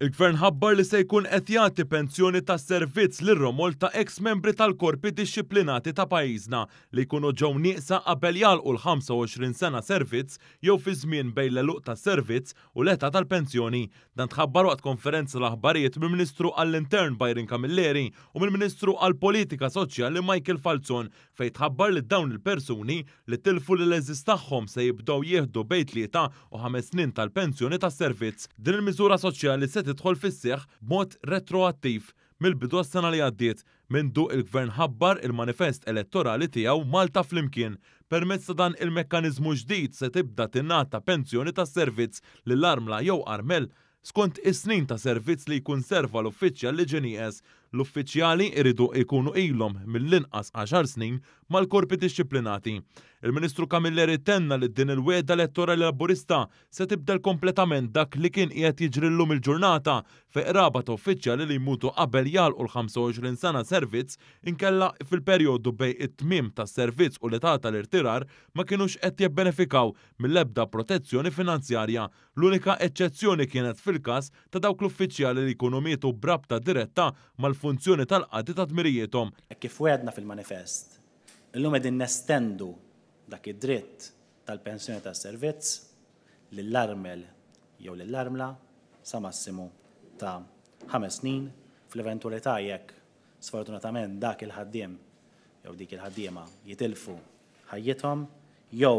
Il-Gvern ħabbar li se jkun qed jagħti pensjoni ta' servizz lir-romol ta' eks membri tal-korpi dixxiplinati ta' pajjiżna li jkunu ġew nieqsa qabel jagħlqu l-25 sena servizz jew fiż-żmien bejn l-għeluq tas-servizz u l-età tal-pensjoni. Dan tħabbar waqt konferenza tal-aħbarijiet mill-Ministru għall-Intern Byron Camilleri u mill-Ministru għall-Politika Soċjali Michael Falzon fejn tħabbar li dawn il-persuni li tilfu lill-għeżież tagħhom se jibdew jieħdu bejn tlieta u ħames snin tal-pensjoni tas-servizz. Din il-miżura soċjali se tidħol fis-seħħ b'mod retroattiv mill-bidu għas-sena li għaddiet, mindu il-Gvern ħabbar il-manifest elettorali tiegħu Malta Flimkien. Permezz ta' dan il-mekkaniżmu ġdid se tibda tingħata pensjoni tas-servizz lil armla jew armel Skont is-snin ta' servizz li jkun serva l-uffiċjal li ġie nieqes, l-uffiċjali jridu jkunu ilhom mill-inqas għaxar snin mal-korpi dixxiplinati. Il-Ministru Camilleri tenna li din il-wegħda elettorali Laburista se tibdel kompletament dak li kien qiegħed jiġri llum il-ġurnata fejn qraba ta' uffiċjali li jmutu qabel jagħlqu l-25 sena servizz inkella fil-perjodu bejn it-tmiem tas-servizz u l-età tal-irtirar ma kinux qed jibbenefikaw mill-ebda protezzjoni finanzjarja. L-unika eċċezzjoni kienet fil-każ ta' dawk l-uffiċjali li jkunu mietu b'rabta diretta mal-funzjoni tal-qadi ta' dmirijiethom. Hekk kif wegħdna fil-manifest, illum qegħdin nestendu dak id-dritt tal-pensjoni tas-servizz lill-armel jew lill-armla sa massimu ta' ħames snin fl-eventwalità jekk sfortunatament dak il-ħaddiem jew dik il-ħaddiema jitilfu ħajjithom jew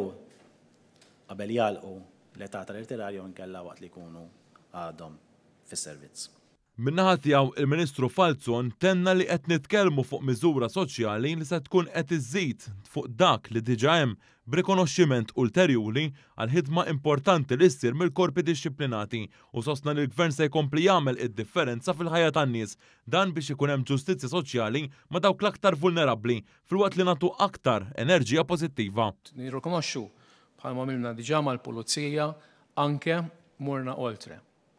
qabel jagħlqu l-età tal-irtirar jew inkella waqt li jkunu għadhom fis-servizz. Min-naħa tiegħu, il-Ministru Falzon tenna li qed nitkellmu fuq miżura soċjali li se tkun qed iżżid fuq dak li diġà hemm b'rikonoxximent ulterjuri għall-ħidma importanti li ssir mill-korpi dixxiplinati u sostna li l-Gvern se jkompli jagħmel id-differenza fil-ħajja tan-nies dan biex ikun hemm ġustizzja soċjali ma' dawk l-aktar vulnerabbli filwaqt li nagħtu aktar enerġija pożittiva. Nirrikonoxxu Bħalma għamilna diġà mal-pulizija, anke morna oltre.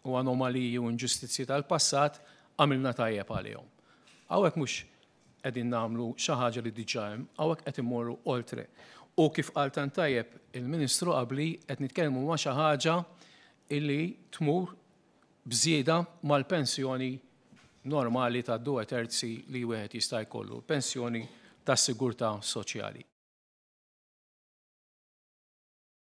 U anomaliji u inġustizzji tal-passat għamilna tajjeb għalihom. Hawnhekk mhux qegħdin nagħmlu xi ħaġa li diġà hemm, hawnhekk qed immorru oltre. U kif qal tant tajjeb il-Ministru qabli qed nitkellmu ma' xi ħaġa illi tmur b'żieda mal-pensjoni normali ta' due terzi li wieħed jista' jkollu, pensjoni tas-sigurtà soċjali.